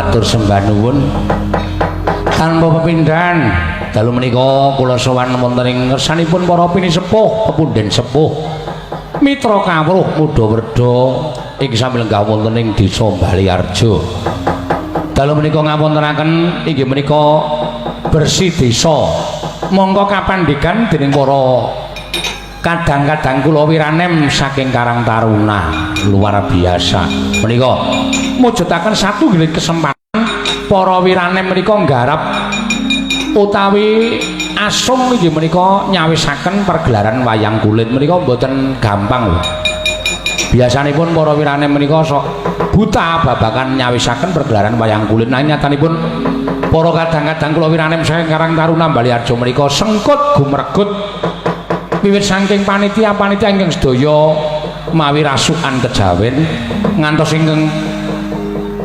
Matur sembah nuwun. Tanpa pepindhan dalu menika kula sowan wonten ing ngersanipun para pinisepuh, pepunden sepuh, mitra kawruh muda werda ing sami lenggah wonten ing Desa Baliarjo. Dalu menika ngawontenaken inggih menika bersih desa. Mongko kapandikan dening para kadang-kadang kula wiranem saking Karang Taruna, luar biasa. Menika mujudaken satunggiling kesempatan para wiranem menika nggarap utawi asung inggih menika nyawisaken pergelaran wayang kulit menika mboten gampang lho. Biasanipun para wiranem menika sok buta babagan nyawisaken pergelaran wayang kulit. Nanging nyatanipun para kadang-kadang kula wiranem saking Karang Taruna Baliarjo menika sengkut gumregut wiwit saking panitia-panitia ingkang sedaya mawi rasukan kejawen ngantos ingkang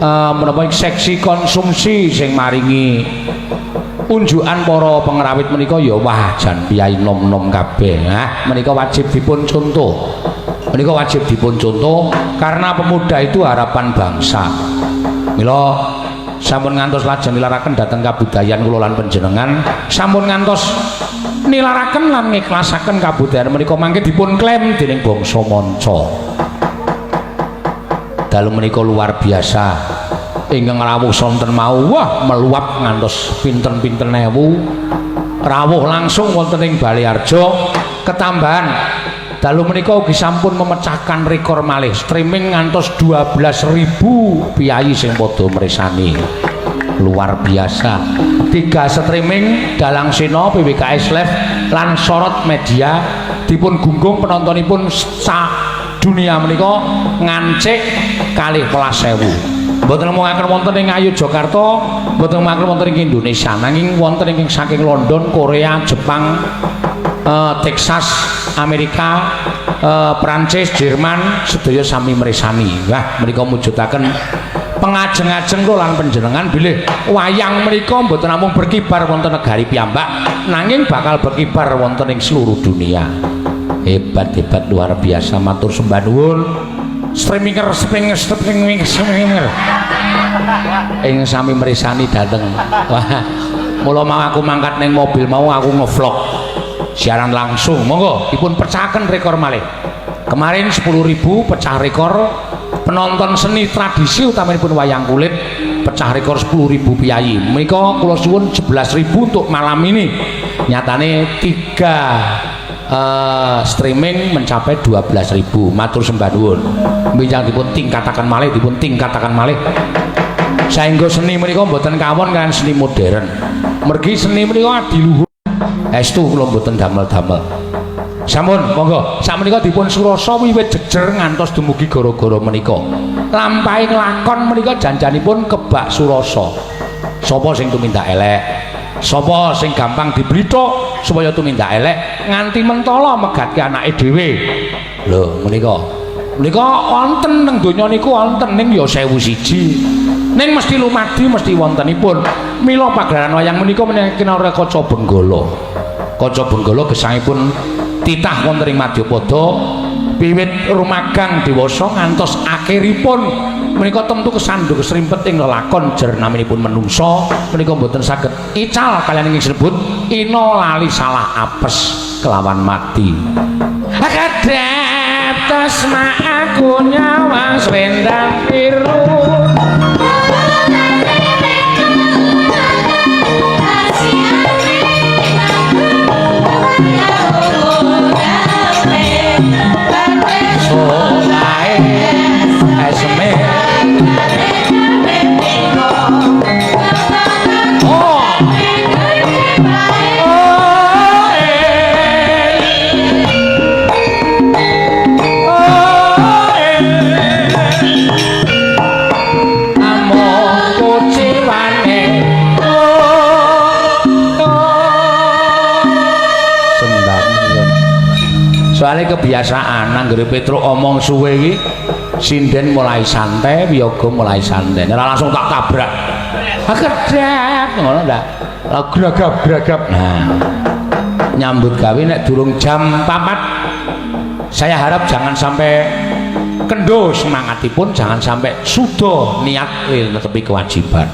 menapa seksi konsumsi sing maringi unjukan para pengrawit menika ya wah jan piyai nom-nom kabeh. Nah, menika wajib dipun contoh. Menika wajib dipun contoh karena pemuda itu harapan bangsa. Mila sampun ngantos lajeng nilaraken dhateng kabudayan kula lan panjenengan, sampun ngantos nilaraken lan ngiklasaken kabudayan menika mangke dipun klaim dening bangsa manca. Dalu menika luar biasa. Ingkang rawuh sonten mau wah meluap ngantos pinten-pinten ewu. Rawuh langsung wonten ing Baliarjo, ketambahan dalu menika ugi sampun memecahkan rekor malih streaming ngantos 12.000 piyayi sing padha mresani. Luar biasa. Tiga streaming Dalang Seno, PWKS Live lan Sorot Media dipun gunggung penontonipun sak dunia menika ngancik 12.000. Mboten nemungaken wonten ing Yogyakarta, mboten nemungaken wonten ing Indonesia, nanging wonten ing saking London, Korea, Jepang, Texas, Amerika, Prancis, Jerman sedaya sami mresani. Wah, menika mujudaken pengajeng-ajeng kula lan panjenengan bilih wayang menika mboten namung berkibar wonten negari piyambak, nanging bakal berkibar wonten ing seluruh dunia. Hebat-hebat, luar biasa, matur sembah nuwun. Streaminger, streaming, streaming, streaminger ing sami mresani dhateng. Wah, mula mau aku mangkat ning mobil mau aku ngevlog siaran langsung. Monggo dipun pecahaken rekor malih. Kemarin 10.000 pecah rekor penonton seni tradisi utamanipun wayang kulit, pecah rekor 10.000 piyayi. Menika kula suwun 11.000 untuk malam ini. Nyatane 3 streaming mencapai 12.000. Matur sembah nuwun. Benjang dipun tingkataken malih, dipun tingkataken malih. Saengga seni menika mboten kawon kaliyan seni modern. Mergi seni menika adiluhur. Estu kula mboten damel-damel. Sampun, monggo. Sakmenika dipun surasa wiwit jejer ngantos dumugi gara-gara menika. Lampahing lakon menika janjanipun kebak surasa. Sapa sing tumindak elek? Sapa sing gampang diblithuk supaya tumindak elek nganti mentala megatke anake dhewe. Lho, menika. Menika wonten teng donya niku wonten, ning ya 1001. Ning mesti lumadi mesti wontenipun. Mila pagelaran wayang menika menika kaca Benggala. Kaca Benggala gesangipun titah wonten ing Madyapada wiwit rumagang dewasa ngantos akhiripun menika tentu kesandung kesrimpet ing lelakon jer naminipun menungsa menika mboten saged ical kaliyan ing disebut ina lali salah apes kelawan mati. Kedep tesma aku nyawang selendang biru. Solae esme. Oh. Oh, eh. Oh, eh. Among kuciwane. Oh, oh. Sembah nuwun. Soale kebiasaan anggere Petruk omong suwe iki sinden mulai santai, wiyaga mulai santai. Ora langsung tak tabrak. Kedep ngono ndak. Gragap gragap. Nah, nyambut gawe nek durung jam 4 saya harap jangan sampai Kendo semangatipun, jangan sampai suda niat netepi kewajiban.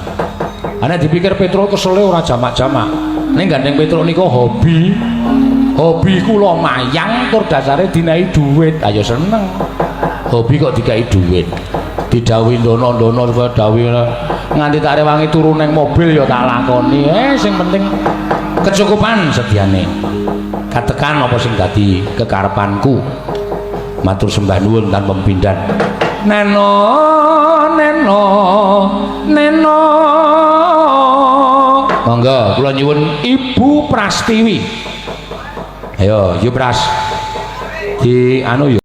Ana dipikir Petruk kesele ora jamak-jamak. Ning gandeng Petruk niku hobi. Hobi kula mayang tur dasare dinehi dhuwit. Ayo seneng. Hobi kok dikai dhuwit. Didhawuhi ndono-ndono supaya dawuhi nganti tak rewangi turu neng mobil ya tak lakoni. Sing penting kecukupan sediane. Katekan apa sing dadi kekarepanku. Matur sembah nuwun tanpa pepindhan. Neno neno neno. Monggo kula nyuwun Ibu Prastiwi. Ayo, Yu Pras. Di anu yo.